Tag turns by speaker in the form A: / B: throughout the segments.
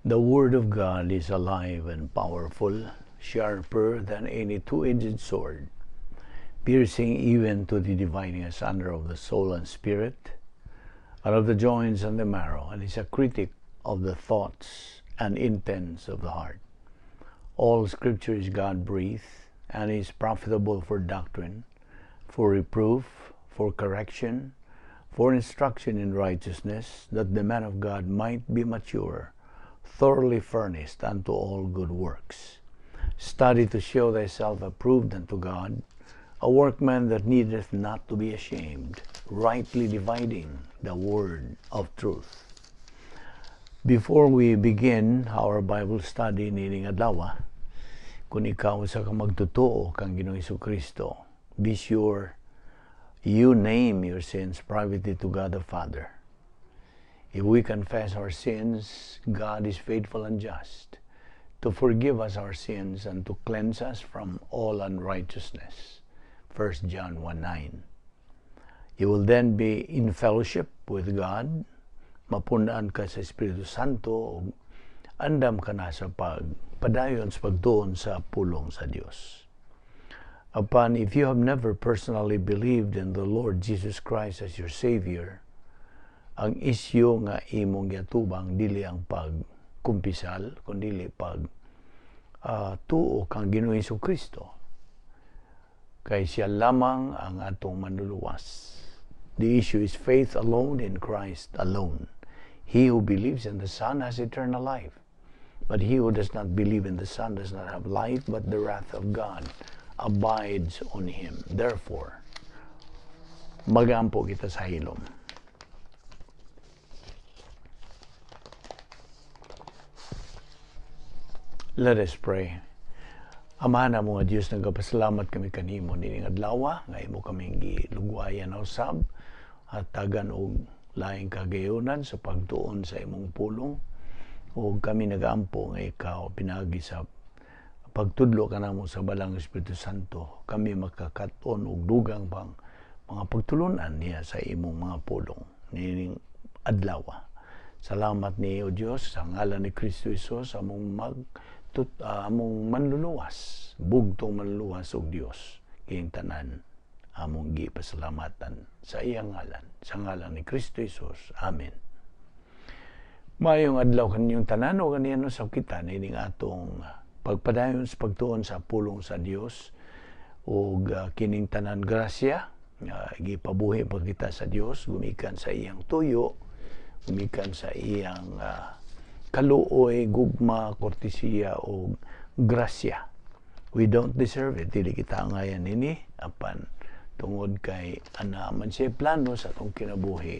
A: The Word of God is alive and powerful, sharper than any two-edged sword, piercing even to the dividing asunder of the soul and spirit, and of the joints and the marrow, and is a critic of the thoughts and intents of the heart. All Scripture is God-breathed and is profitable for doctrine, for reproof, for correction, for instruction in righteousness, that the man of God might be mature, thoroughly furnished unto all good works. Study to show thyself approved unto God, a workman that needeth not to be ashamed, rightly dividing the word of truth. Before we begin our Bible study nining adlaw, kung ikaw usa ka magtotoo kang Ginoong Kristo, be sure you name your sins privately to God the Father. If we confess our sins, God is faithful and just to forgive us our sins and to cleanse us from all unrighteousness. 1 John 1:9. You will then be in fellowship with God, mapun-an ka sa Espiritu Santo, ug andam ka na sa pagpadayon sa pagtuon sa pulong sa Dios. Apan, if you have never personally believed in the Lord Jesus Christ as your Savior, ang isyu nga imong giatubang dili ang pagkumpisal, kundi pag tuo kang Ginoong Kristo. Kay siya lamang ang atong manluluwas. The issue is faith alone in Christ alone. He who believes in the Son has eternal life. But he who does not believe in the Son does not have life, but the wrath of God abides on him. Therefore, magampo kita sa hilom. Let us pray. Amahan namo nga Dios, nagapasalamat kami kanimo nining adlaw nga imo kaming gilugwayan usab at tagan og laing kagayonan sa pagtuon sa imong pulong, ug kami nagaampo nga ikaw pinaagi sa pagtudlo kanamo sa Balang Espiritu Santo kami makakat-on og dugang pang mga pagtulunan niya sa imong mga pulong nining adlaw. Salamat ni o Dios sa ngalan ni Kristo Jesus, among among manluluwas, bugtong manluluwas og Dios kining tanan among gipasalamatan sa iyang ngalan, sa ngalan ni Kristo Jesus. Amen. Maayong adlaw kaninyong tanan o kaniya sa kita nining atong pagpadayon sa pagtuon sa pulong sa Dios ug kining tanan grasya gipabuhi pa kita sa Dios gumikan sa iyang tuyo, gumikan sa iyang kaluoy, gugma, kortesiya o grasya. We don't deserve it. Dili kita angayan nini apan tungod kay ana man siya plano sa atong kinabuhi,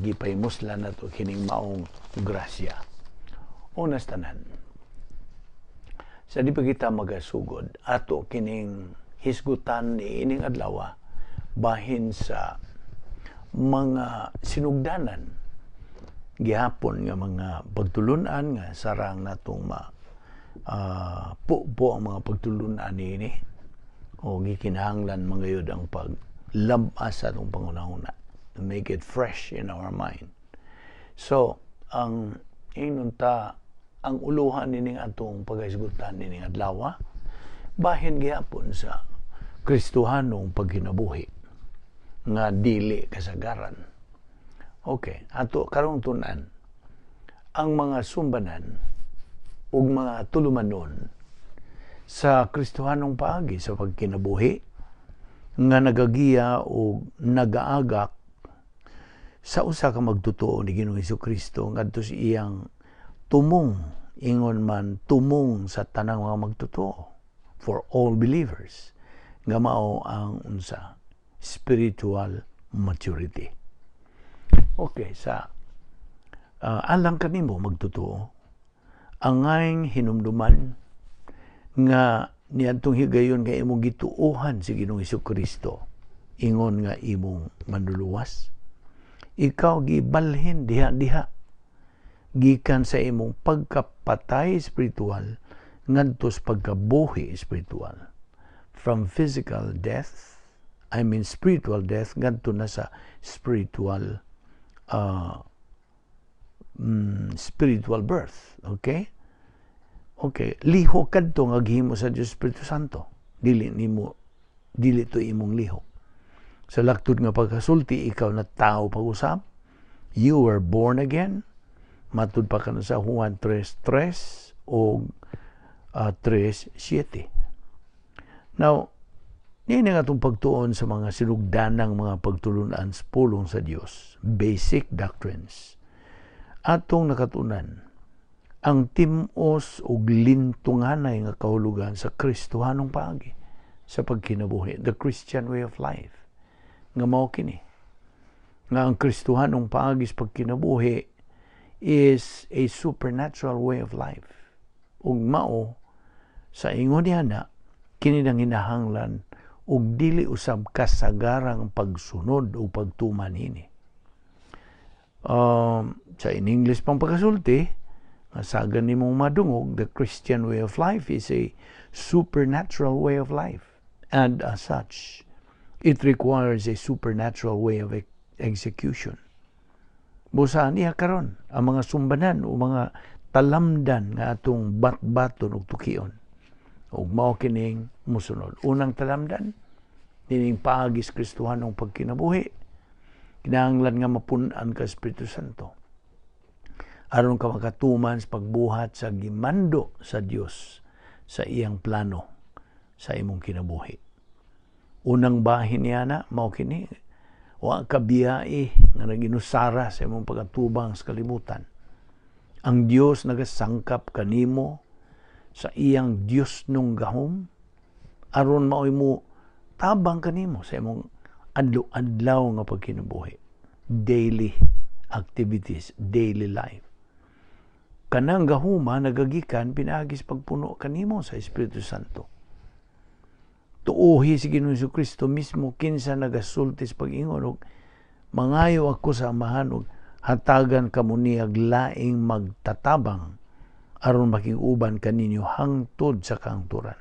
A: gipahimuslan nato kining maong grasya. Unas tanan, sa di pa kita magasugod, ato kining hisgutan ni ining adlaw bahin sa mga sinugdanan gihapon nga mga pagtulunan nga sarang natong ma po ang mga pagtulunan niini o gikinahanglan mangayod ang paglabas sa atong pangunahuna to make it fresh in our mind. So ang ingnon ta ang uluhan nining atong paghisgutan nining adlaw bahin gihapon sa Kristohanong pagkinabuhi nga dili kasagaran. Okay, ato karong tun-an ang mga sumbanan ug mga tulumanon sa Kristohanong paagi sa pagkinabuhi nga nagagiya o nagaagak sa usa ka magtotoo ni Ginoong Hesukristo ngadto sa iyang tumong, ingon man tumong sa tanang mga magtotoo, for all believers, nga mao ang unsa spiritual maturity. Okay, sa alang kanimo magtotoo, angayng hinumduman nga niadtong higayon nga imong gituohan si Ginoong Hesukristo ingon nga imong manluluwas, ikaw gibalhin diha-diha gikan sa imong pagkapatay spiritual ngadto sa pagkabuhi spiritual. From physical death, I mean spiritual death, ngadto na sa spiritual Spiritual birth. Okay? Okay, lihok kadto nga gihimo sa Dios Espiritu Santo. Dili nimo, dili to imong lihok. Sa laktod nga pagkasulti, ikaw na tao pag-usab. You were born again. Matud pa kana sa Juan 3:3 o 3:7. Now, niini nga atong pagtuon sa mga sinugdanang mga pagtulunan sa pulong sa Dios, basic doctrines. Atong nakatunan ang tim-os ug lintunganay nga kahulugan sa Kristohanong paagi sa pagkinabuhi, the Christian way of life. Nga mao kini nga ang Kristohanong paagi sa pagkinabuhi is a supernatural way of life. Ug mao sa ingon niya na kini nang hinahanglan ug dili usab kasagarang pagsunod o pagtuman hini. Sa in English pang pagkasulti, nga sagan nimong madungog, the Christian way of life is a supernatural way of life. And as such, it requires a supernatural way of execution. Busa niya karon ang mga sumbanan o mga talamdan nga atong batbaton ug tukion. Ug mao kining musunod. Unang talamdan, nining paagi sa Kristohanong pagkinabuhi, kinahanglan nga mapun-an ka Espiritu Santo aron ka makatuman sa pagbuhat sa gimando sa Dios sa iyang plano sa imong kinabuhi. Unang bahin niya na mao kini: wa ka biyai nga naginusara sa imong pag-atubang sa kalibutan. Ang Dios nagasangkap kanimo sa iyang Dios nung gahom aron maoy mo tabang kanimo sa imong adlaw-adlaw nga pagkinabuhi. Daily activities, daily life. Kanang gahuma nagagikan pinaagi sa pagpuno kanimo sa Espiritu Santo. Tuohi si Ginoong Kristo mismo, kinsa nagasulti sa pag-ingon og mangayo ako sa Amahan og hatagan kamo niyag laing magtatabang aron makig-uban kaninyo hangtod sa kahangturan.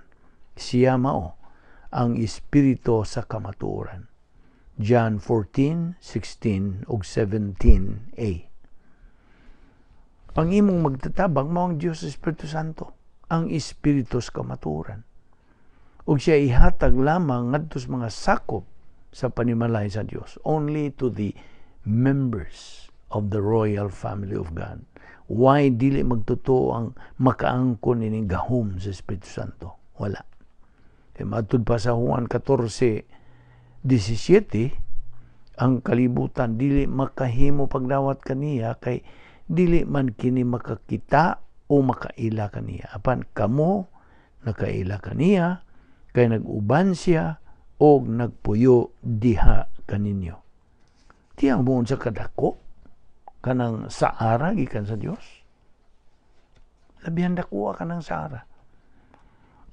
A: Siya mao ang Espiritu sa kamatuoran. John 14:16 ug 17a. Ang imong magtatabang mao ang Dios Espiritu Santo, ang Espiritu sa kamatuoran. Ug siya ihatag lamang ngadto sa mga sakop sa panimalay sa Dios, only to the members of the royal family of God. Why dili magtotoo ang makaangkon ining gahom sa Espiritu Santo? Wala. Kay matud pa sa Juan 14:17, ang kalibutan dili makahimo pagdawat kaniya kay dili man kini makakita o makaila kaniya. Apan kamo nakaila kaniya kay nag-uban siya og nagpuyo diha kaninyo. Tiyang buon sa kadako kanang saara gikan sa Dios. Labihan dako kanang saara.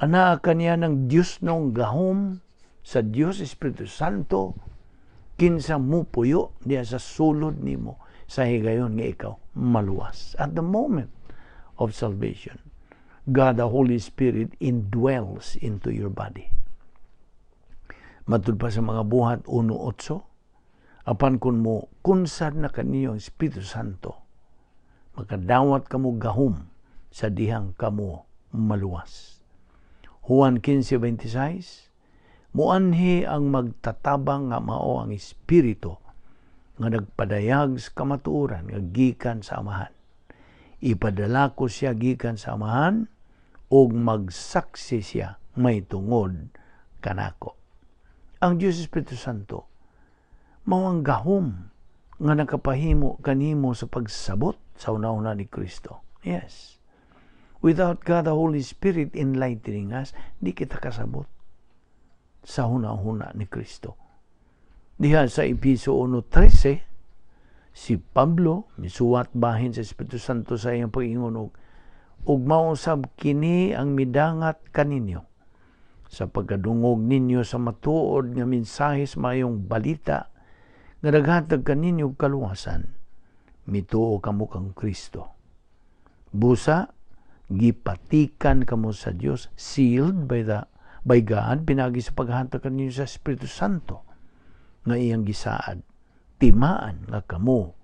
A: Anaa kaniya ng Dios nung gahom sa Dios Espiritu Santo, kinsa mupuyo diya sa sulod nimo sa higayon nga ikaw maluwas. At the moment of salvation, God the Holy Spirit indwells into your body. Matud pa sa mga Buhat 1:8, apan kung mo kunsad na kaninyo ang Espiritu Santo, makadawat kamo gahom sa dihang kamo maluwas. Juan 15:26, muanhi ang magtatabang nga mao ang Espiritu nga nagpadayag sa kamatuoran nga gikan sa Amahan. Ipadala ko siya gikan sa Amahan ug magsaksi siya may tungod kanako. Ang Diyos Espiritu Santo mao ang gahom nga nakapahimo kanimo sa pagsabot sa una-una ni Kristo. Yes. Without God the Holy Spirit enlightening us, di kita kasabot sa huna-huna ni Kristo. Diha sa Episo 1:13, si Pablo misuwat bahin sa Espiritu Santo sa iyang pag-ingon og mausab kini ang midangat kaninyo sa pagkadungog ninyo sa matuod nga mensahe sa maayong balita nga naghatag kaninyo og kaluwasan, mituo kamo kang Kristo. Busa gipatikan kamo sa Dios, sealed by God pinagi sa paghatag kaninyo sa Espiritu Santo nga iyang gisaad, timaan nga kamo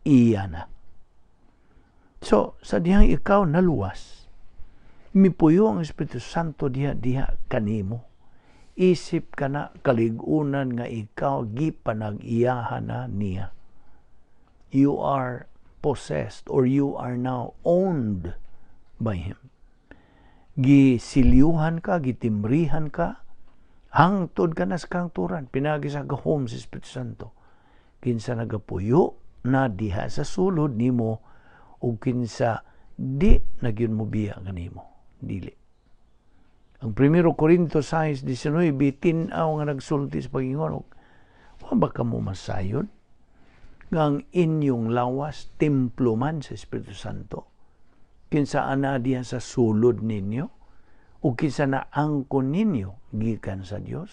A: iya na. So, sa dihang ikaw naluwas, mipuyo ang Espiritu Santo diha diha kanimo. Isip ka na kaligunan nga ikaw gipanag-iyahan na niya. You are possessed or you are now owned by Him. Gisilyuhan ka, gitimrihan ka, hangtod ka na sa kangturan, pinagi sa gahom sa Espiritu Santo. Kinsa nagapuyo na diha sa sulod nimo ug kinsa di na gyud mo biya kanimo. Dili. Ang 1 Corinto 6:19, tin-aw nga nagsulti sa Pag-ingon, wa ba kamo masayod nga ang inyong lawas templo man sa Espiritu Santo, kinsa ana diha sa sulod ninyo o kinsa naangkon ninyo gikan sa Dios?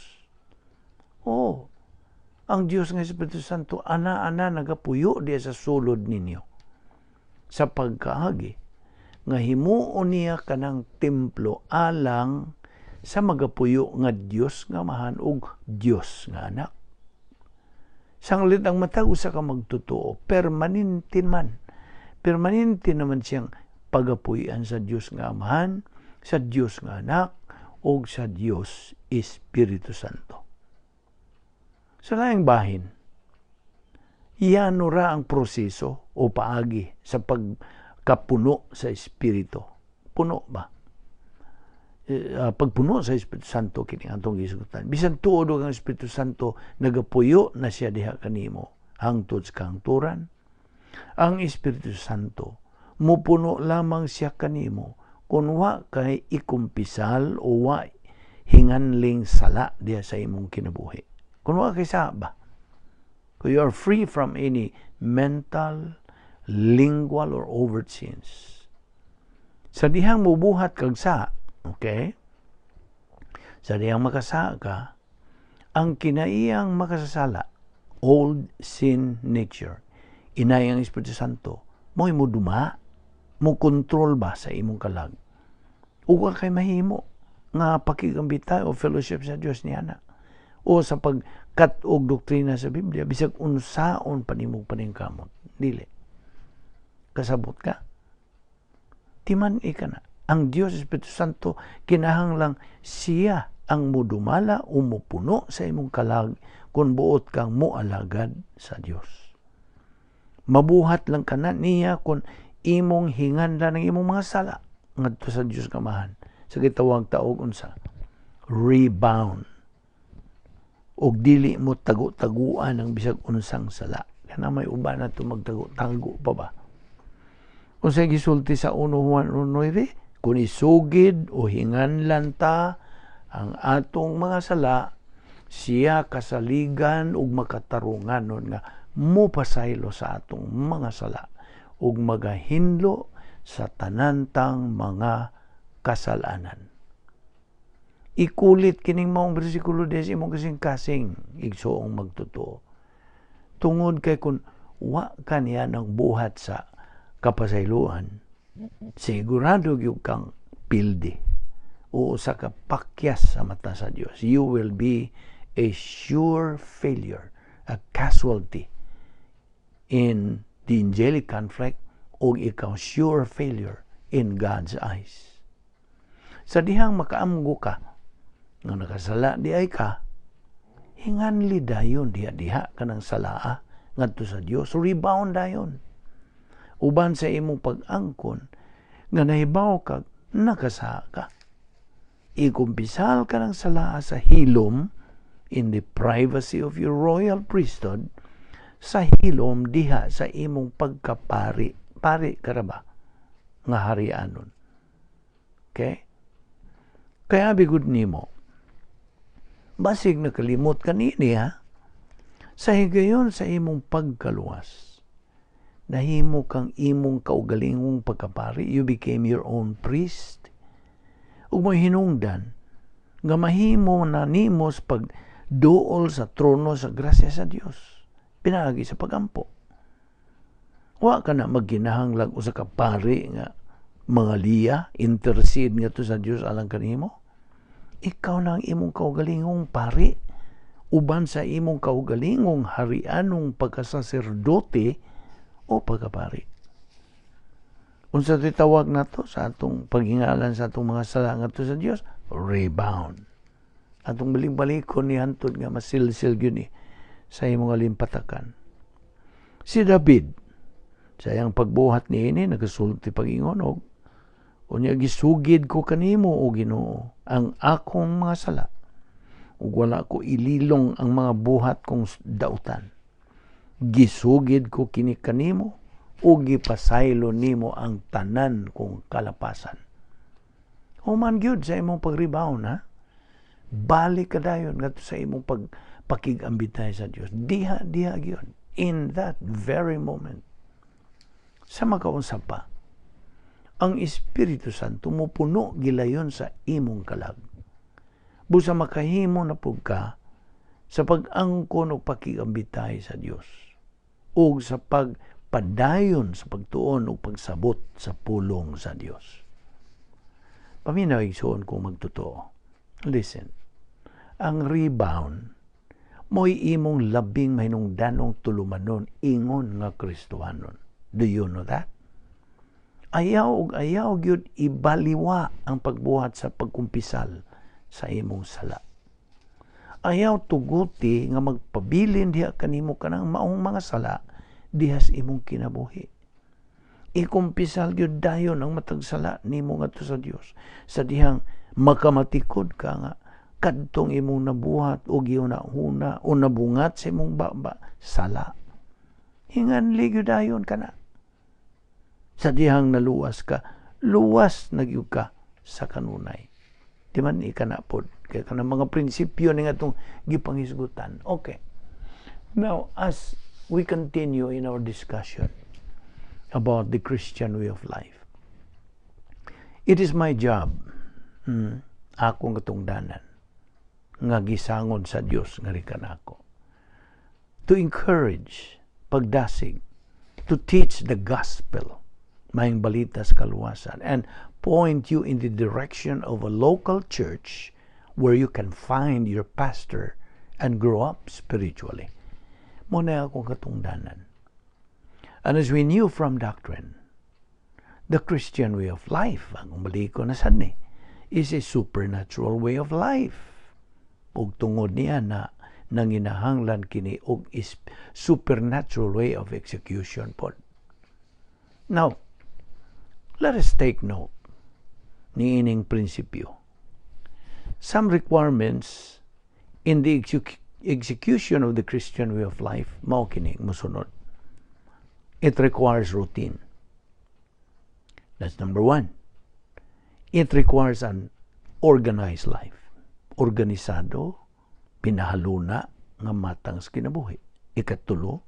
A: Oh, ang Dios nga Espiritu Santo ana-ana nagapuyo diha sa sulod ninyo sa pagkaagi nga himuon niya kanang templo alang sa magapuyo nga Dios nga Amahan ug Dios nga Anak. Sanglit ang matag usa ka magtotoo, permanente man. Permanente naman siyang pagapuy-an sa Dios nga Amahan, sa Dios nga Anak, ug sa Dios Espiritu Santo. Sa laing bahin, yano ra ang proseso o paagi sa pagkapuno sa Espiritu. Puno ba? Pagpuno sa Espiritu Santo kini atong gisugutan. Bisan tuod ang Espiritu Santo nagapuyo na siya diha kanimo hangtod sa kahangturan. Ang Espiritu Santo mupuno lamang siya kanimo kung wa kay ikumpisal o wa hinganling sala diha sa imong kinabuhi. Kung wa kay sala ba? Kung you are free from any mental, lingual, or overt sins. Sa dihang mubuhat kag sa, okay? Sa dihang makasala ka, ang kinaiyang makasasala, old sin nature, inay ang Espiritu Santo, mo'y mo duma, mo kontrol ba sa imong kalag. Ug wa kay mahimo nga pakigambitay o fellowship sa Dios niya na. O sa pagkat-og doktrina sa Biblia, bisag unsaon pa nimong paningkamot. Dili. Kasabot ka. Timan ika na. Ang Dios Espiritu Santo kinahanglang siya ang mudumala o mupuno sa imong kalag kung buot kang mualagad sa Dios. Mabuhat lang kana niya kung imong hinganlan ang imong mga sala ngadto sa Dios Amahan. Sa gitawag taog unsa? Rebound. Og dili mo tago-taguan ang bisag unsang sala. Kana may uban na to magtago-tago pa ba? Unsay gisulti sa 1 Juan 1:9? Kung isugid o hinganlan ta ang atong mga sala, siya kasaligan ug makatarunganon nga mopasaylo sa atong mga sala ug magahinlo sa tanantang mga kasalanan. Ikulit kining maong bersikulo des imong kasing-kasing igsuong magtotoo. Tungod kay kung wa kaniya ng buhat sa kapasayloan, sigurado gyud kang pildi o usa ka pakyas sa mata sa Dios. You will be a sure failure, a casualty in the angelic conflict, o ikaw sure failure in God's eyes. Sa dihang makaamgo ka nga nakasala di ay ka, hinganli dayon diha-diha ka ng salaa ngadto sa Dios, rebound dayon. Uban sa imong pag-angkon nga nahibaw ka nakasala ka. Ikumpisal ka ng salaa sa hilom in the privacy of your royal priesthood, sa hilom diha sa imong pagkapari. Pari ka ra ba nga harianon? Okay? Kaya bigod nimo, basig nakalimot ka niini ha, sa higayon sa imong pagkaluwas, nahimo kang imong kaugalingong pagkapari, you became your own priest. Ug mo'y hinungdan nga mahimo na nimo sa pagduol sa trono sa grasya sa Dios, pinaagi sa pagampo. Wa ka na magkinahanglang usa ka pari nga mga liya, intercede nga to sa Dios alang kanimo. Ikaw na ang imong kaugalingong pari, uban sa imong kaugalingong harianong pagkasaserdote o pagkapari. Unsa to'y tawag nato sa atong paghingalan sa atong mga sala ngadto sa Dios? Rebound. Atong balik-balikon ni hantod nga masilsil gyud ni sa imong alimpatakan. Si David, sa iyang pagbuhat niini, nagasulti pag-ingon og, "Unya gisugid ko kanimo, o Ginoo, ang akong mga sala ug wala ko ililong ang mga buhat kong dautan. Gisugid ko kini kanimo ug gipasaylo nimo ang tanan kong kalapasan." Human gyud sa imong pag-rebound, ha? Balik ka dayon ngadto sa imong pagpakig-ambitay sa Dios. Diha diha gyud in that very moment. Sa makaunsa pa, ang Espiritu Santo mopuno gilayon sa imong kalag. Busa makahimo na pud ka sa pag-angkon og pakigambitay sa Dios ug sa pagpadayon sa pagtuon ug pagsabot sa pulong sa Dios. Paminaw, igsuon kong magtotoo. Listen. Ang rebound mo'y imong labing mahinungdanong tulumanon ingon nga Kristohanon. Do you know that? Ayaw ug ayaw gyud ibaliwa ang pagbuhat sa pagkumpisal sa imong sala. Ayaw tuguti nga magpabilin diha kanimo kanang maong mga sala diha sa imong kinabuhi. Ikumpisal gyud dayon ang matag sala nimo ngadto sa Dios sa dihang makamatikod ka nga kadtong imong nabuhat o gihuna-huna o nabungat sa imong baba, sala. Hinganli gyud dayon kana. Sa dihang naluwas ka, luwas na gyud ka sa kanunay. Di man ikana pod? Kaya kanang mga prinsipyo ni atong gipanghisgutan. Okay. Now, as we continue in our discussion about the Christian way of life, it is my job, akong katungdanan, nga gisangod sa Dios nga kanako, to encourage, pagdasig, to teach the gospel, maayong balita sa kaluwasan, and point you in the direction of a local church where you can find your pastor and grow up spiritually. Mao na akong katungdanan. And as we knew from doctrine, the Christian way of life, ang baliko na sad ni, is a supernatural way of life. Ug tungod niya na nanginahanglan kini og is supernatural way of execution pod. Now, let us take note niining prinsipyo. Some requirements in the execution of the Christian way of life mao kini mosunod. It requires routine. That's number one. It requires an organized life. Organisado, pinahaluna nga matang sa kinabuhi. Ikatulo,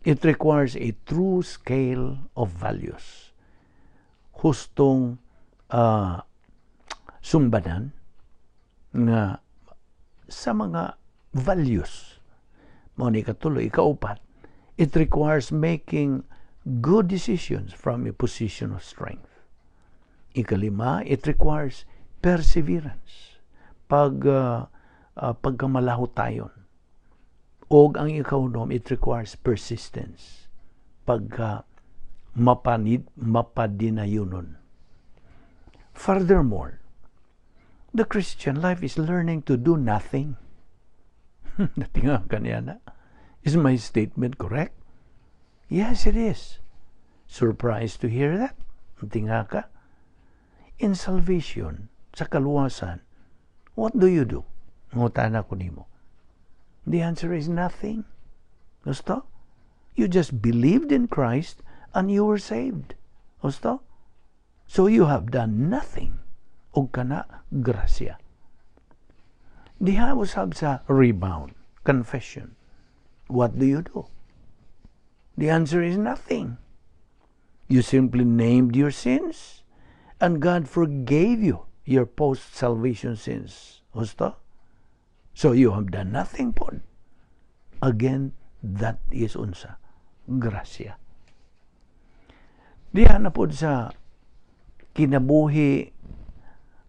A: it requires a true scale of values. Hustong sumbanan nga sa mga values. Mao ni ikatulo. Ikaupat, it requires making good decisions from a position of strength. Ikalima, it requires perseverance. Pagkamalahutayon. Og ang ikaunom, it requires persistence. Pagka mapadinayunon. Furthermore, the Christian life is learning to do nothing. Natinga ka niya na. Is my statement correct? Yes, it is. Surprised to hear that? Natinga ka? In salvation, sa kaluwasan, what do you do? Ngutana ko nimo. The answer is nothing. Gusto? You just believed in Christ and you were saved. Gusto? So you have done nothing. Og kana grasya. Diha usab sa rebound, confession. What do you do? The answer is nothing. You simply named your sins and God forgave you your post-salvation sins. Gusto? So you have done nothing pod. Again, that is unsa? Grasya. Diha na pod sa kinabuhi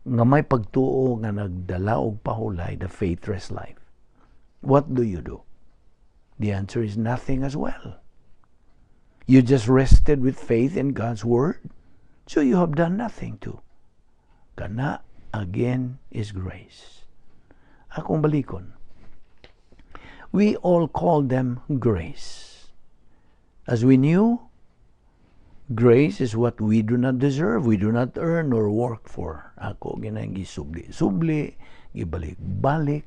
A: nga may pagtuo nga nagdala og pahulay, the faithless life. What do you do? The answer is nothing as well. You just rested with faith in God's word. So you have done nothing to. Kana again is grace. Akong balikon. We all call them grace. As we knew, grace is what we do not deserve, we do not earn or work for. Ako ginang gisubli. Subli, gibalik-balik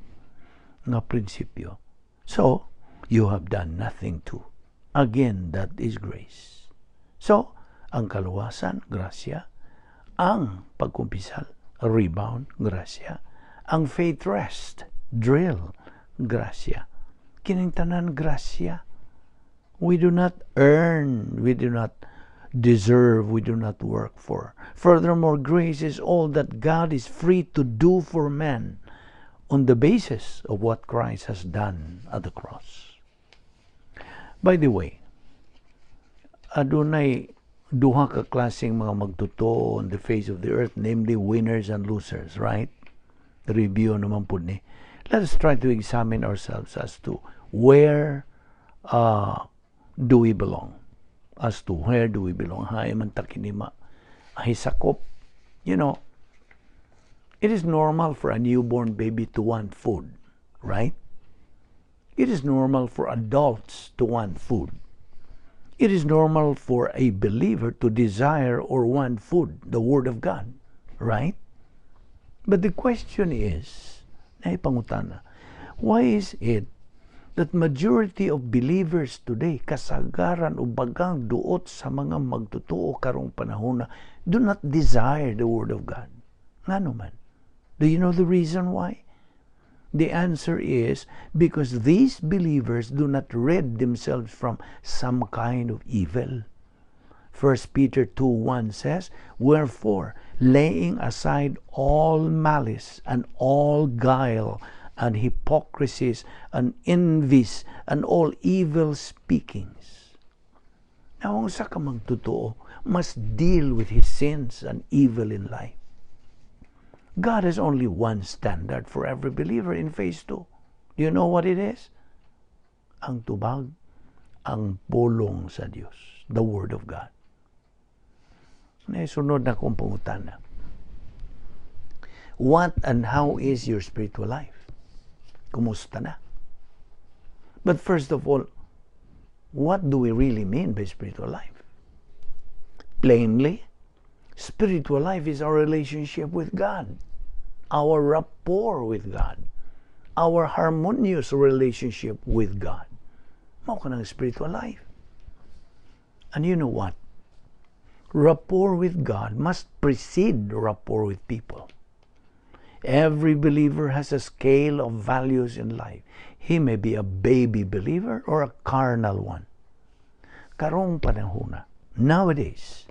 A: nga prinsipyo. So, you have done nothing to. Again, that is grace. So, ang kaluwasan, grasya. Ang pagkumpisal, rebound, grasya. Ang faith rest, drill, grasya. Kining tanan grasya. We do not earn, we do not deserve, we do not work for. Furthermore, grace is all that God is free to do for man on the basis of what Christ has done at the cross. By the way, adunay duha ka klaseng mga magtotoo on the face of the earth, namely winners and losers, right? Review naman po ni. Let us try to examine ourselves as to where do we belong. As to where do we belong. Hay man ta kinima. Ay sakop. It is normal for a newborn baby to want food, right? It is normal for adults to want food. It is normal for a believer to desire or want food, the Word of God, right? But the question is, naipangutana, why is it that majority of believers today, kasagaran o bagang duot sa mga magtotoo karong panahon na, do not desire the Word of God? Ngano man? Do you know the reason why? The answer is because these believers do not rid themselves from some kind of evil. 1 Peter 2:1 says, "Wherefore, laying aside all malice and all guile and hypocrisies and envies and all evil speakings." Now, ang usa ka magtotoo must deal with his sins and evil in life. God has only one standard for every believer in phase 2. Do you know what it is? Ang tubag, ang pulong sa Dios, the Word of God. Sunod na kong pangutana. What and how is your spiritual life? Kumusta na? But first of all, what do we really mean by spiritual life? Plainly, spiritual life is our relationship with God, our rapport with God, our harmonious relationship with God. Mao kanang spiritual life. And you know what? Rapport with God must precede rapport with people. Every believer has a scale of values in life. He may be a baby believer or a carnal one. Karong panahona, nowadays,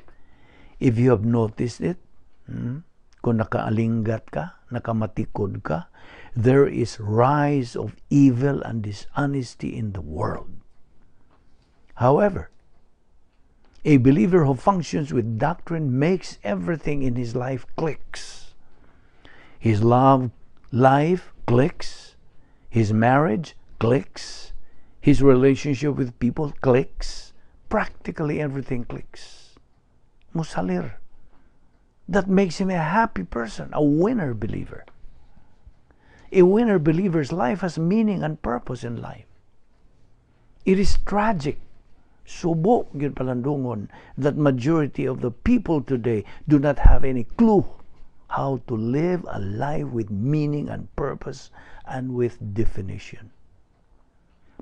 A: if you have noticed it, kung nakaalingat ka, nakamatikod ka, there is rise of evil and dishonesty in the world. However, a believer who functions with doctrine makes everything in his life clicks. His love life clicks. His marriage clicks. His relationship with people clicks. Practically everything clicks. Musalir. That makes him a happy person, a winner believer. A winner believer's life has meaning and purpose in life. It is tragic, subo gyud palandungon, that majority of the people today do not have any clue how to live a life with meaning and purpose and with definition.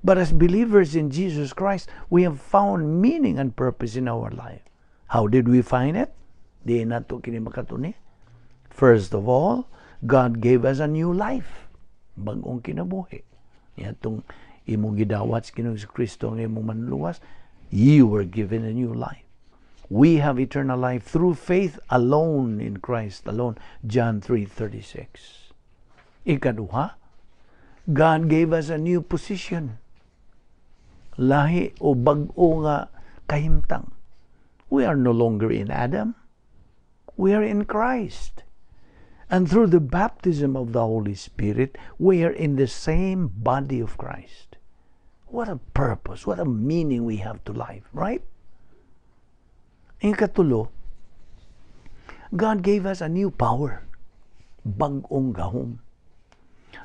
A: But as believers in Jesus Christ, we have found meaning and purpose in our life. How did we find it? Di nato kini makatuni. First of all, God gave us a new life. Bag-ong kinabuhi. Yatong imong gidawat sa Ginoong Kristo ang imong manluwas, you were given a new life. We have eternal life through faith alone in Christ alone. John 3:36. Ikaduha, God gave us a new position. Lahi o bag-o nga kahimtang. We are no longer in Adam. We are in Christ. And through the baptism of the Holy Spirit, we are in the same body of Christ. What a purpose, what a meaning we have to life, right? Ang katulo, God gave us a new power, bag-ong gahom.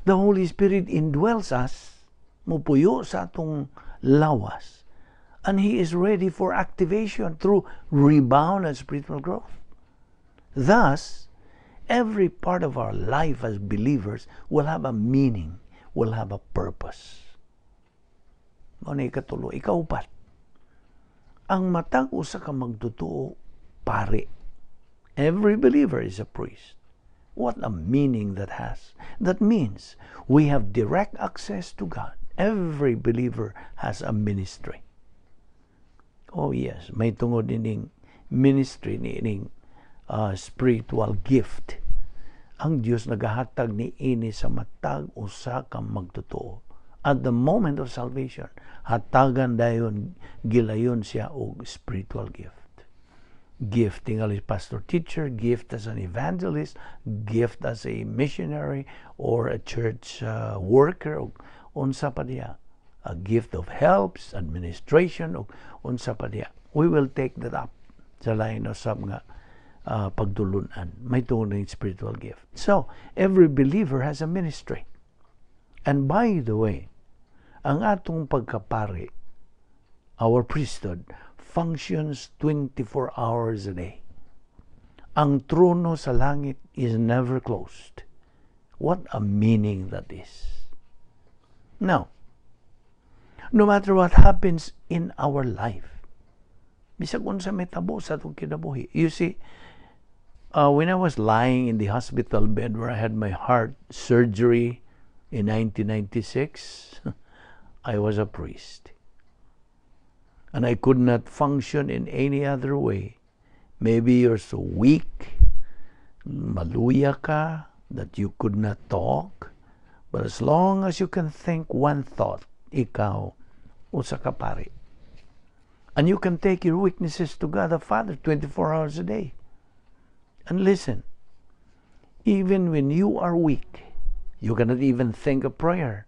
A: The Holy Spirit indwells us, mupuyo sa atong lawas, and He is ready for activation through rebound and spiritual growth. Thus, every part of our life as believers will have a meaning, will have a purpose. Mao na ikatulo. Ikaupat, ang matag usa ka magtotoo, pari. Every believer is a priest. What a meaning that has. That means we have direct access to God. Every believer has a ministry. Oh yes, may tungod ining ministry ni ining spiritual gift. Ang Dios nagahatag ni ini sa matag usa ka magtotoo. At the moment of salvation, hatagan dayon, gilayon siya og spiritual gift. Gift tingali pastor teacher, gift as an evangelist, gift as a missionary or a church worker o unsa pa diha. A gift of helps, administration o unsa pa diha. We will take that up sa lain usab nga pagtulunan. May tungod ng spiritual gift. So, every believer has a ministry. And by the way, ang atong pagkapari, our priesthood, functions 24 hours a day. Ang trono sa langit is never closed. What a meaning that is. Now, no matter what happens in our life, bisag unsa may tabo sa atong kinabuhi. You see, when I was lying in the hospital bed where I had my heart surgery in 1996, I was a priest. And I could not function in any other way. Maybe you're so weak, maluya ka, that you could not talk. But as long as you can think one thought, ikaw, usa ka pari. And you can take your weaknesses to God the Father 24 hours a day. And listen, even when you are weak, you cannot even think a prayer.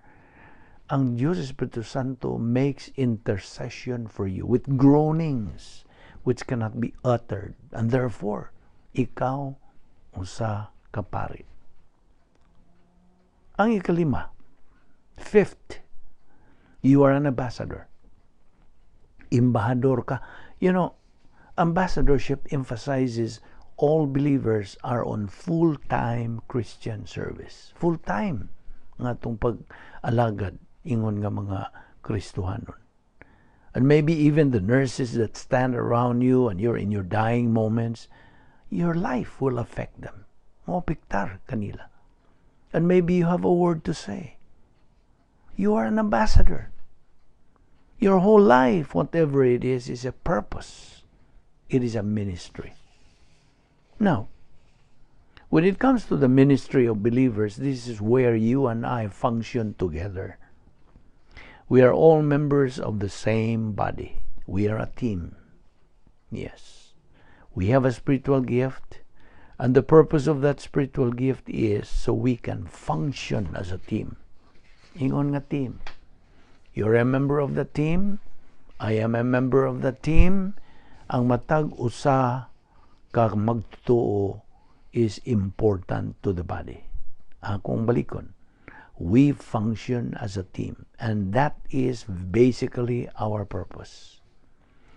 A: Ang Diyos Espiritu Santo makes intercession for you with groanings which cannot be uttered. And therefore, ikaw usa ka pari. Ang ikalima, fifth, you are an ambassador. Embahador ka. Ambassadorship emphasizes all believers are on full-time Christian service. Full-time nga atong pag-alagad ingon nga mga Kristohanon. And maybe even the nurses that stand around you and you're in your dying moments, your life will affect them. Moapektar kanila. And maybe you have a word to say. You are an ambassador. Your whole life, whatever it is a purpose. It is a ministry. Now, when it comes to the ministry of believers, this is where you and I function together. We are all members of the same body. We are a team. Yes. We have a spiritual gift, and the purpose of that spiritual gift is so we can function as a team. Ingon nga team. You're a member of the team. I am a member of the team. Ang matag usa ka magtotoo is important to the body. Akong balikon. We function as a team, and that is basically our purpose.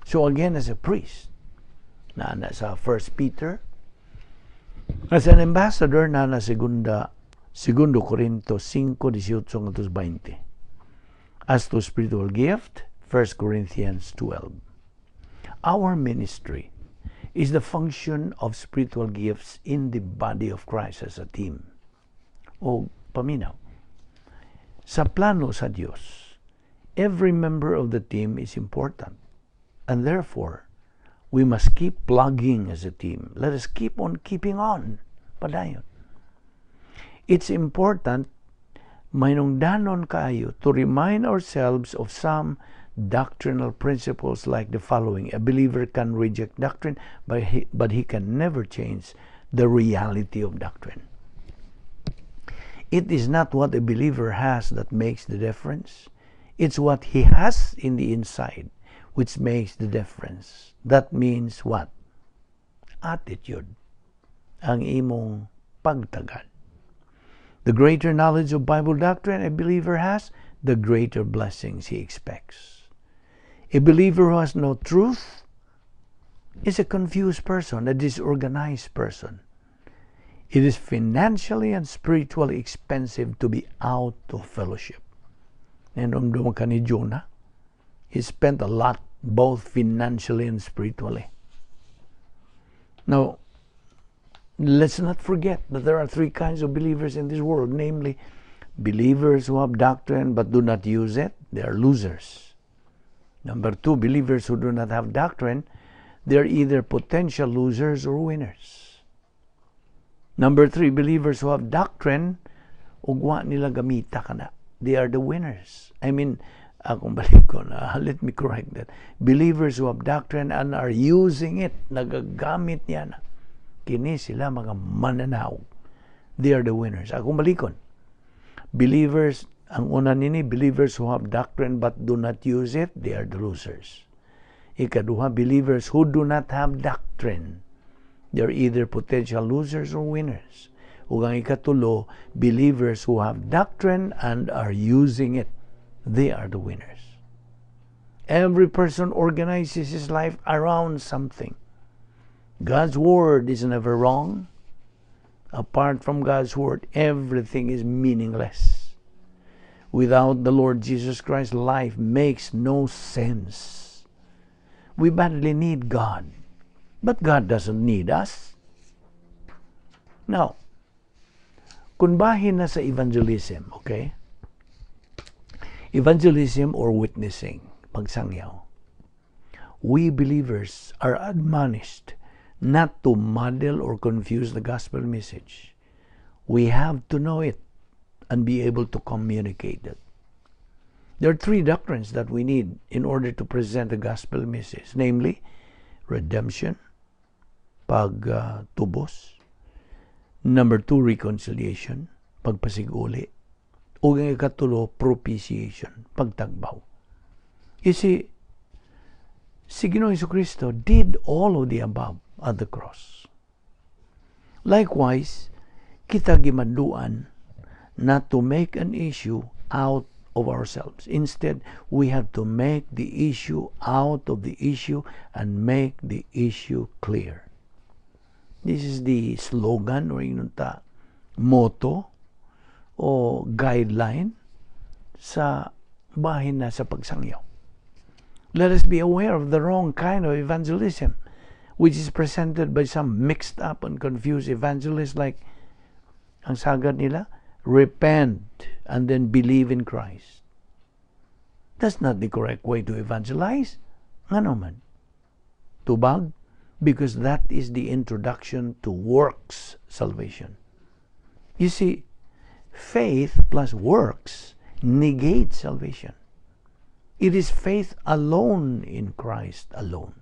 A: So again, as a priest, na sa 1 Peter, as an ambassador, na segunda, Segundo Corinto 5, 18 ngadto 20. As to spiritual gift, 1 Corinthians 12. Our ministry is the function of spiritual gifts in the body of Christ as a team. O paminaw. Sa plano sa Dios, every member of the team is important. And therefore, we must keep plugging as a team. Let us keep on keeping on. Padayon. It's important mahinungdanon kaayo to remind ourselves of some doctrinal principles like the following. A believer can reject doctrine, but he can never change the reality of doctrine. It is not what a believer has that makes the difference. It's what he has in the inside which makes the difference. That means what? Attitude. Ang imong pagtagad. The greater knowledge of Bible doctrine a believer has, the greater blessings he expects. A believer who has no truth is a confused person, a disorganized person. It is financially and spiritually expensive to be out of fellowship. And ka ni Jonah, he spent a lot both financially and spiritually. Now, let's not forget that there are three kinds of believers in this world, namely, believers who have doctrine but do not use it, they are losers. Number two, believers who do not have doctrine, they are either potential losers or winners. Number three, believers who have doctrine, ug wa nila gamita kana. They are the winners. I mean, akong balikon, let me correct that. Believers who have doctrine and are using it, nagagamit niya na. Kini sila mga mananaog. They are the winners. Akong balikon. Believers, ang una nini, believers who have doctrine but do not use it, they are the losers. Ikaduha, believers who do not have doctrine, they are either potential losers or winners. Ug ang ikatulo, believers who have doctrine and are using it, they are the winners. Every person organizes his life around something. God's word is never wrong. Apart from God's word, everything is meaningless. Without the Lord Jesus Christ, life makes no sense. We badly need God, but God doesn't need us. Now, kung bahin na sa evangelism, okay? Evangelism or witnessing, pagsangyaw. We believers are admonished not to muddle or confuse the gospel message. We have to know it and be able to communicate it. There are three doctrines that we need in order to present the gospel message, namely redemption, pagtubos, number two, reconciliation, pagpasiguli, ug ang ikatulo, propitiation, pagtagbaw. You see, si Ginoong Kristo did all of the above at the cross. Likewise, kita gimanduan not to make an issue out of ourselves. Instead, we have to make the issue out of the issue and make the issue clear. This is the slogan or ingon ta motto o guideline sa bahin na sa pagsangyaw. Let us be aware of the wrong kind of evangelism, which is presented by some mixed up and confused evangelists, like ang sagad nila, "Repent and then believe in Christ." That's not the correct way to evangelize. Ngano man? Tubag? Because that is the introduction to works salvation. You see, faith plus works negate salvation. It is faith alone in Christ alone.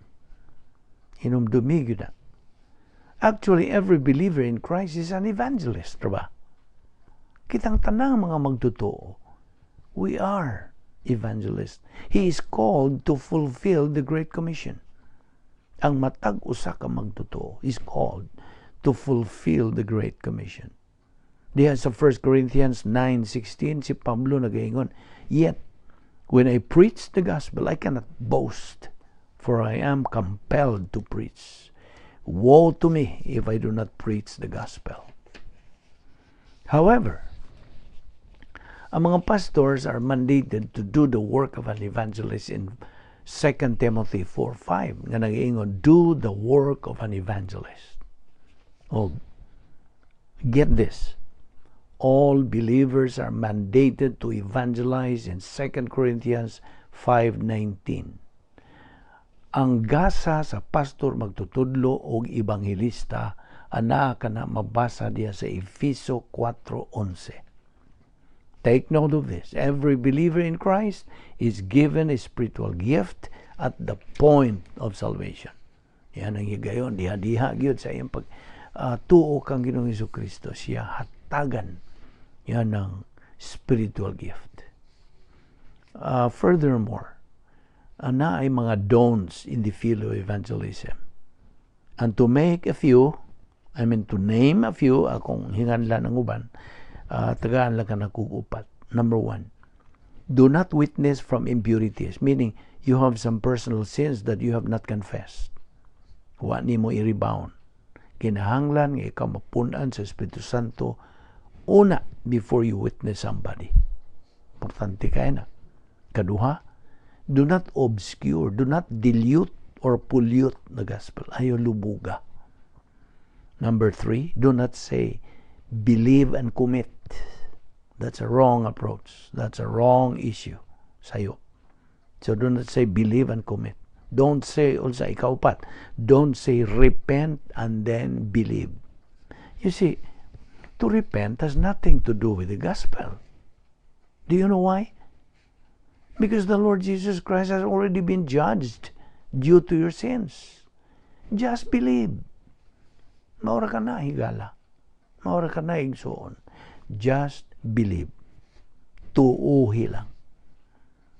A: Hinumdumi na. Actually, every believer in Christ is an evangelist, diba? Kitang tanang mga magtotoo, we are evangelists. He is called to fulfill the Great Commission. Ang matag usa ka magtotoo is called to fulfill the Great Commission. Diha sa 1 Corinthians 9:16, si Pablo nagaingon, "Yet, when I preach the gospel, I cannot boast, for I am compelled to preach. Woe to me if I do not preach the gospel." However, ang mga pastors are mandated to do the work of an evangelist in 2 Timothy 4:5 nga nagaingon, "Do the work of an evangelist." Oh, get this. All believers are mandated to evangelize in 2 Corinthians 5:19. Ang gasa sa pastor magtutudlo og ebanghelista anaa kana mabasa diya sa Efeso 4:11. Take note of this. Every believer in Christ is given a spiritual gift at the point of salvation. Yan ang higayon. Diha-diha gyud sa iyang pag tuo kang Ginoong Kristo, siya hatagan yan ang spiritual gift. Furthermore, ana ay mga don'ts in the field of evangelism. And to make a few, I mean, to name a few, akong hinganlan ang uban, tagaan lang ka na upat. Number one, do not witness from impurities, meaning you have some personal sins that you have not confessed. Wa nimo i-rebound. Kinahanglan nga ikaw mapun-an sa Espiritu Santo una before you witness somebody. Importante kaayo na. Kaduha, do not obscure, do not dilute or pollute the gospel. Ayaw lubuga. Number three, do not say, "Believe and commit." That's a wrong approach. That's a wrong issue sa'yo. So do not say, "Believe and commit." Don't say also, ikaupat, don't say, "Repent and then believe." You see, to repent has nothing to do with the gospel. Do you know why? Because the Lord Jesus Christ has already been judged due to your sins. Just believe. Mao ra ka na, higala. Mao ra ka na, igsuon. Just believe. Tuuhi lang.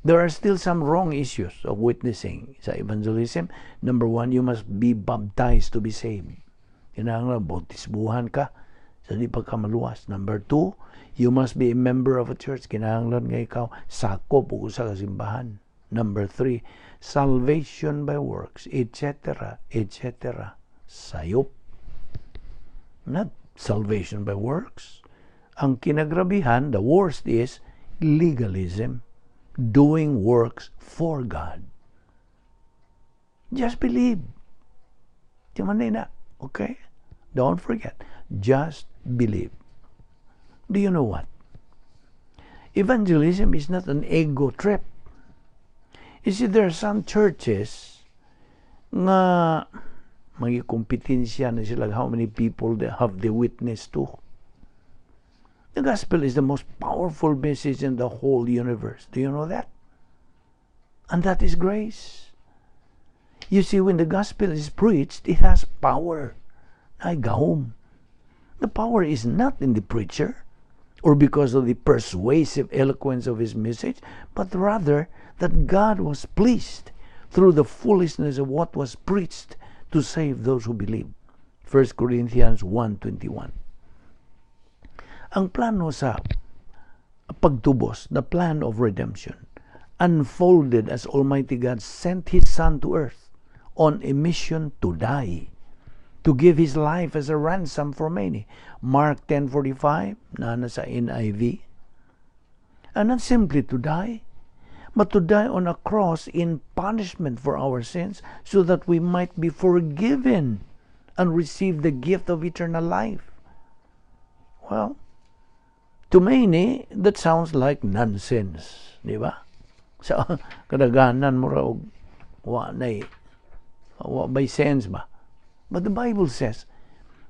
A: There are still some wrong issues of witnessing sa evangelism. Number one, you must be baptized to be saved. Kinahanglan, bautismuhan ka sa di pa ka maluwas. Number two, you must be a member of a church. Kinahanglan nga ikaw sakop og usa ka simbahan. Number three, salvation by works, etc., etc. Sayop. Not salvation by works. Ang kinagrabihan, the worst is legalism. Doing works for God. Just believe. Di man na. Okay? Don't forget. Just believe. Do you know what? Evangelism is not an ego trip. You see, there are some churches nga magikompetensya na sila how many people they have they witnessed to. The gospel is the most powerful message in the whole universe. Do you know that? And that is grace. You see, when the gospel is preached, it has power. Ay, gahom. The power is not in the preacher or because of the persuasive eloquence of his message, but rather that God was pleased through the foolishness of what was preached to save those who believe. 1 Corinthians 1:21. Ang plano sa pagtubos, the plan of redemption, unfolded as Almighty God sent His Son to earth on a mission to die, to give His life as a ransom for many. Mark 10:45, na nasa NIV. And not simply to die, but to die on a cross in punishment for our sins so that we might be forgiven and receive the gift of eternal life. Well, to many, that sounds like nonsense, di ba? Sa kadaghanan mo og wa nay wa by sense ba? But the Bible says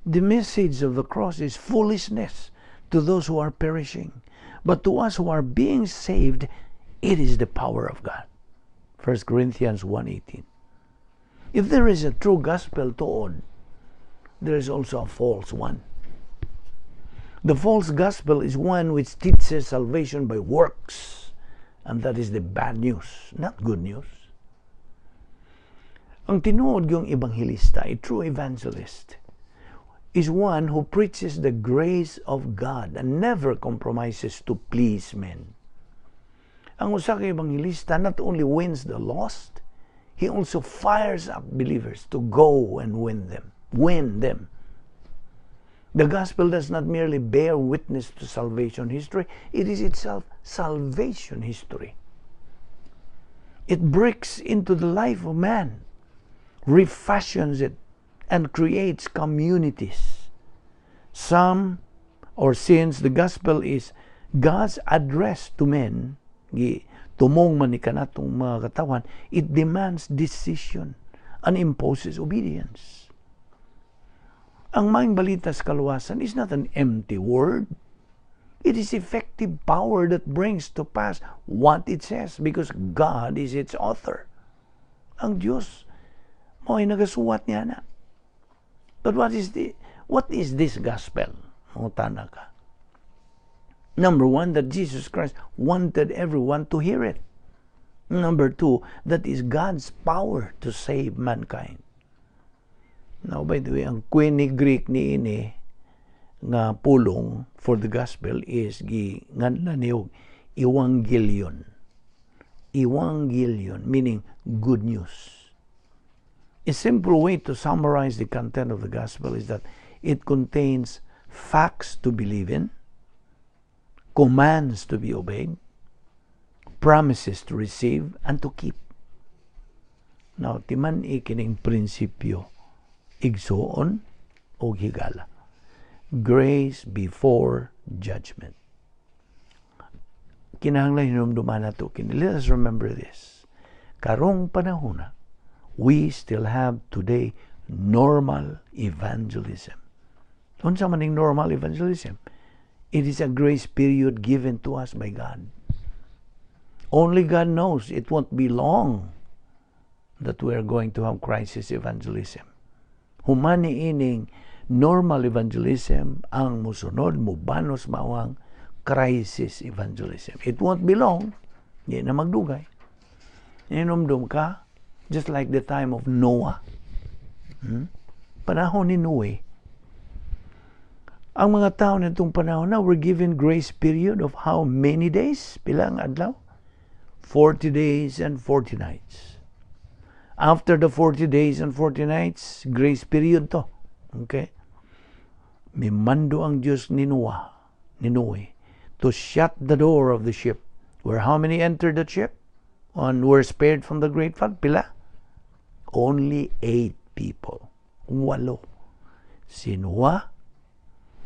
A: the message of the cross is foolishness to those who are perishing, but to us who are being saved, it is the power of God. 1 Corinthians 1:18. If there is a true gospel tuod, there is also a false one. The false gospel is one which teaches salvation by works, and that is the bad news, not good news. Ang tinuod gyung ebanghelista, a true evangelist, is one who preaches the grace of God and never compromises to please men. Ang usa ka ebanghelista not only wins the lost, he also fires up believers to go and win them. Win them. The gospel does not merely bear witness to salvation history, it is itself salvation history. It breaks into the life of man, refashions it, and creates communities. Some, or since the gospel is God's address to men, tumong man ni kanatong mga katawan, it demands decision and imposes obedience. Ang maayong balita sa kaluwasan is not an empty word. It is effective power that brings to pass what it says because God is its author. Ang Diyos mao'y nagasuwat niya na. But what is this gospel? Mangutana ka. Number one, that Jesus Christ wanted everyone to hear it. Number two, that is God's power to save mankind. Now, by the way, ang Koine Greek ni ini nga pulong for the gospel is gi nganlan niyo Evangelion. Evangelion, meaning good news. A simple way to summarize the content of the gospel is that it contains facts to believe in, commands to be obeyed, promises to receive and to keep. Now, timan-i kining prinsipyo, igsuon o higala. Grace before judgment. Kinahanglan hinumduman nato kini. Let us remember this. Karong panahona, we still have today normal evangelism. Unsa man ning normal evangelism? It is a grace period given to us by God. Only God knows it won't be long that we are going to have crisis evangelism. Human ining normal evangelism, ang musunod, mubanos, mao ang crisis evangelism. It won't be long. Di na magdugay. Hinumdum ka, just like the time of Noah. Panahon ni Noe, ang mga tao nitong panahon na were given grace period of how many days? Pilang adlaw? 40 days and 40 nights. After the 40 days and 40 nights, grace period to. Okay? Mimando ang Diyos ni Noah, ni Noe, to shut the door of the ship. Where how many entered the ship and were spared from the great flood? Pila? Only eight people. Walo. Si Noah,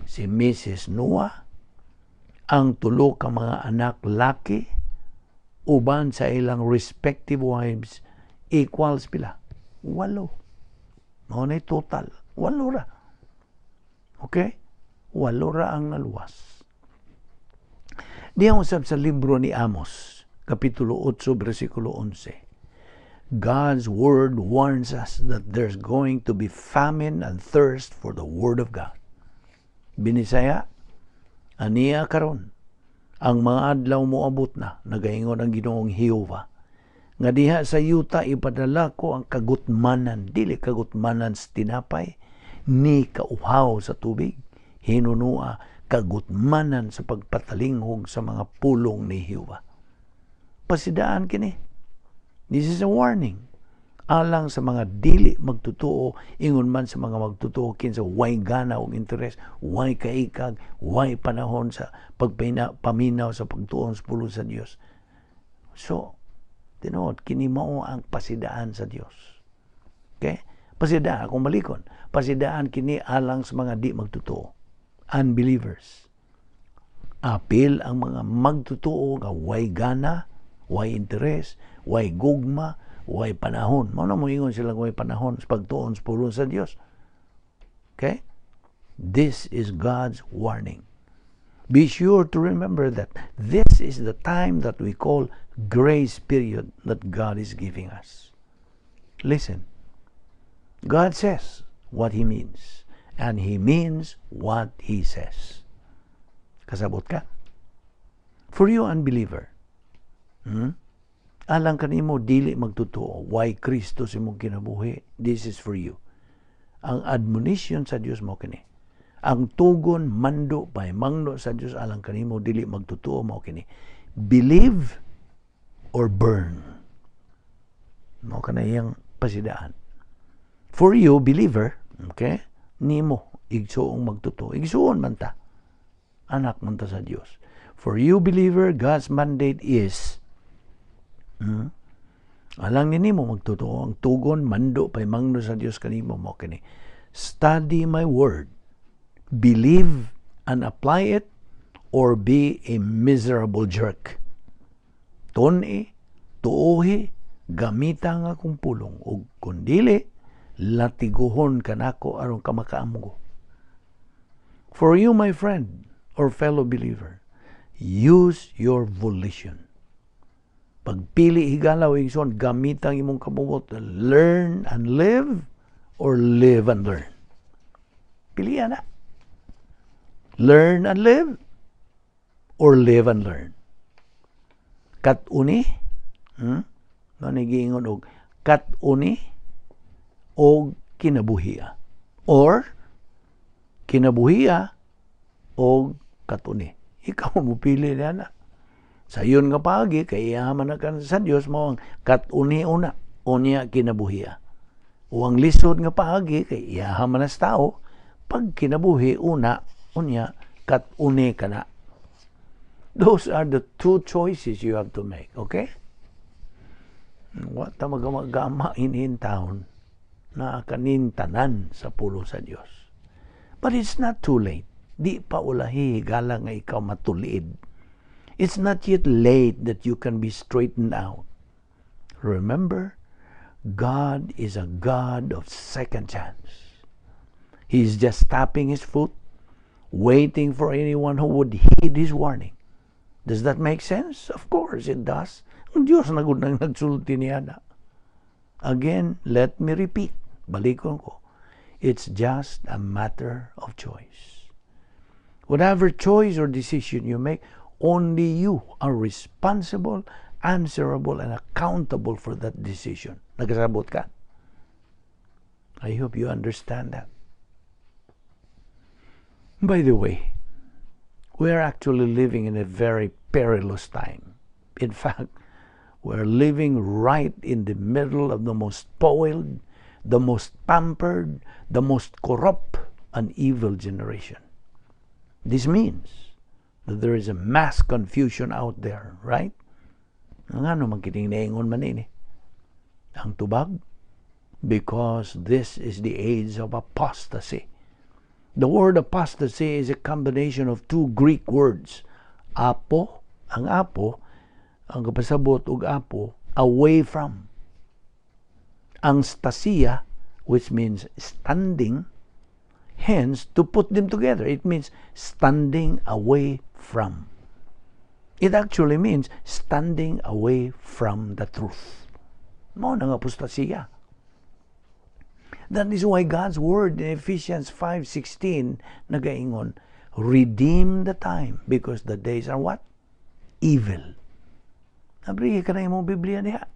A: si Mrs. Noah, ang tulo ka mga anak laki, uban sa ilang respective wives, equals pila? Walo. Mao na total. Walo ra. Okay? Walo ra ang naluwas. Diha usab sa libro ni Amos, Kapitulo 8, versikulo 11. God's word warns us that there's going to be famine and thirst for the word of God. Binisaya, aniya karon, ang mga adlaw moabot na, nagaingon ang Ginoong Jehova, nga diha sa yuta ipadala ko ang kagutmanan, dili kagutmanan sa tinapay, ni kauhaw sa tubig, hinunua kagutmanan sa pagpatalinghog sa mga pulong ni Jehova. Pasidaan kini. This is a warning alang sa mga dili magtutuo, ingon man sa mga magtutuo kinsa way gana og interes, way kaikag, way panahon sa pagpina paminaw sa pagtuon sa pulong sa Dios. So tinuod kini mao ang pasidaan sa Dios. Okay, pasidaan akong balikon, pasidaan kini alang sa mga di magtutuo, unbelievers. Apil ang mga magtutuo nga way gana, way interes, way gugma, way panahon. Mao na moingon sila way panahon sa pagtuon sa pulong sa Dios. Okay? This is God's warning. Be sure to remember that this is the time that we call grace period that God is giving us. Listen. God says what He means, and He means what He says. Kasabot ka? For you, unbeliever, Alang kanimo dili magtotoo, way Kristo sa imong kinabuhi, this is for you. Ang admonition sa Dios mao kini. Ang tugon, mando, pahimangno sa Dios alang kanimo dili magtotoo mao kini. Believe or burn. Mao kana iyang pasidaan. For you, believer, okay? Nimo igsuong magtotoo. Igsuon man ta. Anak man ta sa Dios. For you, believer, God's mandate is, Alang ni nimo magtotoo, ang tugon, mando, pahimangno sa Dios kanimo mao kini. Study my word. Believe and apply it or be a miserable jerk. Tun-i, tuohi, gamita ang akong pulong ug kun dili, latiguhon kanako aron ka makaamgo. For you, my friend or fellow believer, use your volition. Pagpili higala o igsoon, gamit ang imong kabubot. Learn and live or live and learn. Pilihan na. Learn and live or live and learn. Kat-uni, Mao giingon og kat-uni og kinabuhia. Or kinabuhia o katuni. Ikaw mo pili niya na. Sayon nga paagi kay iya man na ka sa Dios, mao ang katuni una, unya kinabuhia. O ang lisod nga paagi kay iya man na sa tao, pag kinabuhi una, unya katuni ka na. Those are the two choices you have to make, okay? Wa ta magama taon na kanin tanan sa pulong sa Dios. But it's not too late. Di pa ulahi higala nga ikaw matuliid. It's not yet late that you can be straightened out. Remember, God is a God of second chance. He's just tapping his foot, waiting for anyone who would heed his warning. Does that make sense? Of course it does. Ang Diyos na gud nang nagsulti niya na. Again, let me repeat. Balikon ko. It's just a matter of choice. Whatever choice or decision you make, only you are responsible, answerable, and accountable for that decision. Nagkasabot ka? I hope you understand that. By the way, we are actually living in a very perilous time. In fact, we're living right in the middle of the most spoiled, the most pampered, the most corrupt and evil generation. This means that there is a mass confusion out there, right? Ngano man kining naingon man ini? Ang tubag? Because this is the age of apostasy. The word apostasy is a combination of two Greek words. Apo, ang apo, ang kapasabot og apo, away from. Ang stasia, which means standing, hence, to put them together, it means standing away from. It actually means standing away from the truth. Mao na nga apostasya. That is why God's word in Ephesians 5:16 nagaingon, "Redeem the time because the days are" what? Evil. Abri ka na imong Biblia diha.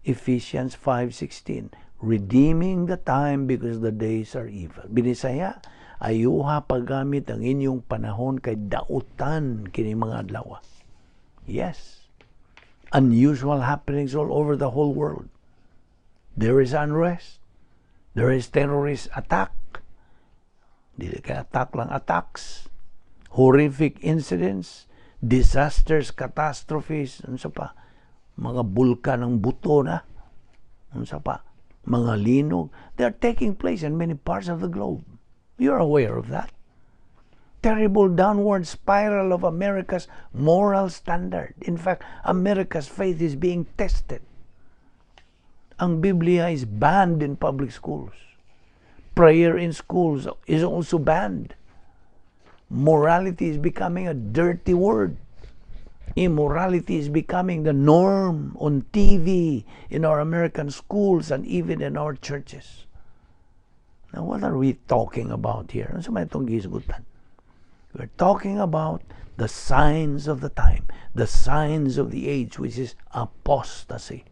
A: Ephesians 5:16, redeeming the time because the days are evil. Binisaya, ayuha paggamit ang inyong panahon kay dautan kini mga adlaw. Yes. Unusual happenings all over the whole world. There is unrest. There is terrorist attack. Dili kay attack lang, attacks. Horrific incidents, disasters, catastrophes, unsa pa? Mga bulkan ng buto na. Unsa pa? Mga linog. They are taking place in many parts of the globe. You're aware of that. Terrible downward spiral of America's moral standard. In fact, America's faith is being tested. Ang Biblia is banned in public schools. Prayer in schools is also banned. Morality is becoming a dirty word. Immorality is becoming the norm on TV, in our American schools, and even in our churches. Now, what are we talking about here? Ano sa may itong gihisgutan? We're talking about the signs of the time, the signs of the age, which is apostasy.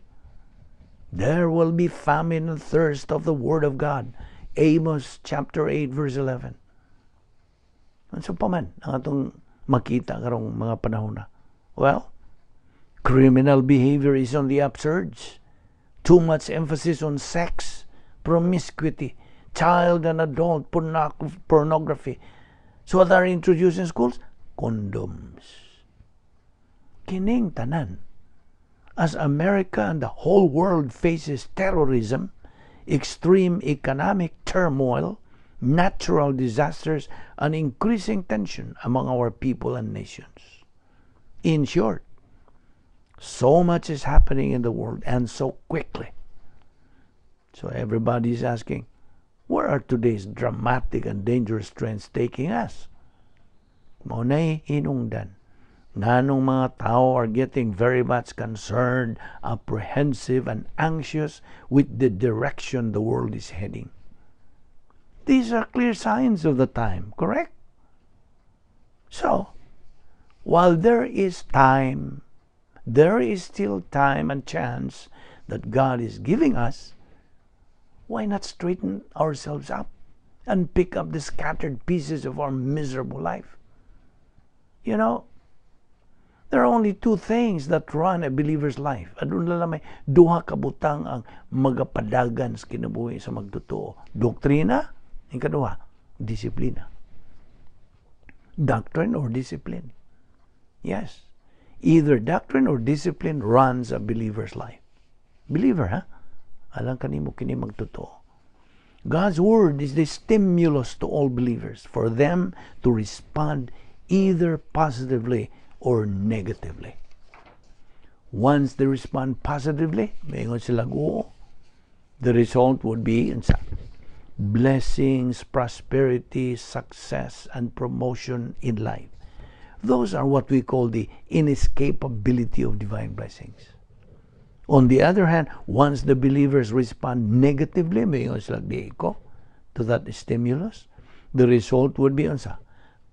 A: There will be famine and thirst of the word of God. Amos chapter 8 verse 11. Unsa pa man ang atong makita karong mga panahon na? Well, criminal behavior is on the upsurge. Too much emphasis on sex, promiscuity, child and adult pornography. So what are introduced in schools? Condoms. Kining tanan. As America and the whole world faces terrorism, extreme economic turmoil, natural disasters, and increasing tension among our people and nations. In short, so much is happening in the world and so quickly. So everybody is asking, where are today's dramatic and dangerous trends taking us? Mao nay hinungdan nganong mga tao are getting very much concerned, apprehensive, and anxious with the direction the world is heading. These are clear signs of the time, correct? So, while there is time, there is still time and chance that God is giving us, why not straighten ourselves up? And pick up the scattered pieces of our miserable life. There are only two things that run a believer's life. Aduna lamay duha ka butang ang magapadagan sa kinabuhi sa magtotoo. Doktrina, ikaduha, disiplina. Doctrine or discipline. Yes. Either doctrine or discipline runs a believer's life. Believer, ha? Alang kanimo kini magtotoo. God's word is the stimulus to all believers for them to respond either positively or negatively. Once they respond positively, moingon sila oo, the result would be unsa? Blessings, prosperity, success, and promotion in life. Those are what we call the inescapability of divine blessings. On the other hand, once the believers respond negatively, moingon sila di ko, to that stimulus, the result would be unsa?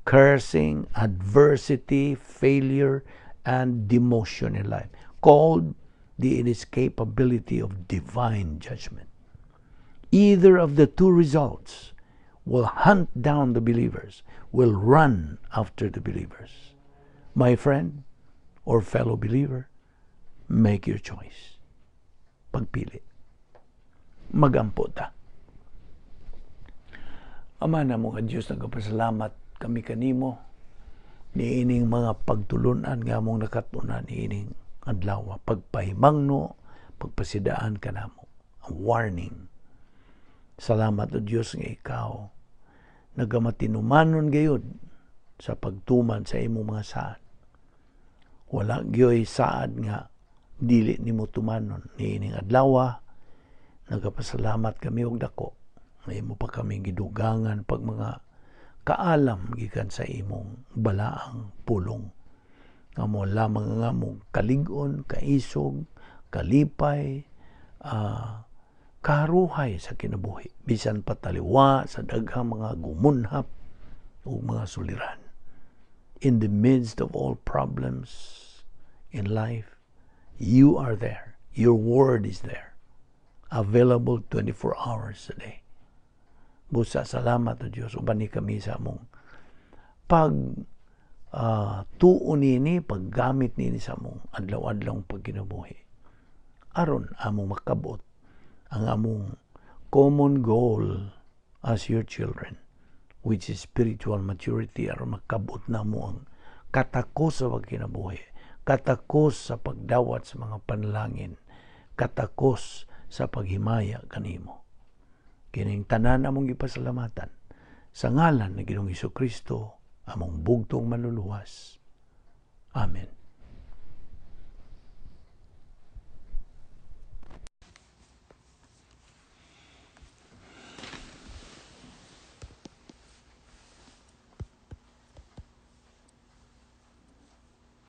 A: Cursing, adversity, failure, and demotion in life, called the inescapability of divine judgment. Either of the two results will hunt down the believers, will run after the believers. My friend or fellow believer, make your choice. Pagpili. Magampo ta. Ama namo nga Diyos, nagpasalamat kami kanimo niining mga pagtulunan nga among nakatunan niining adlaw, pagpahimangno, pagpasidaan kanamo, ang warning. Salamat, O Diyos, nga ikaw nagamatinumanon gayud sa pagtuman sa imong mga saad. Wala gyoy saad nga dili nimo tumanon. Niining adlaw, nagapasalamat kami og dako nga imo pa kami gidugangan pag mga kaalam gikan sa imong balaang pulong nga mo lamang nga among kalig-on, kaisog, kalipay, karuhay sa kinabuhi bisan pataliwa sa daghang mga gumunhap ug mga suliran. In the midst of all problems in life, you are there. Your word is there, available 24 hours a day. Busa salamat, O Diyos, uban ni kami sa among pag tuo nini, paggamit nini sa among adlaw-adlaw pagkinabuhi aron among makabot ang among common goal as your children, which is spiritual maturity, aron makabot namo ang katakos sa pagkinabuhi, katakos sa pagdawat sa mga panalangin, katakos sa paghimaya kanimo. Kining tanan among gipasalamatan sa ngalan ni Ginoong Kristo, among bugtong Manluluwas. Amen.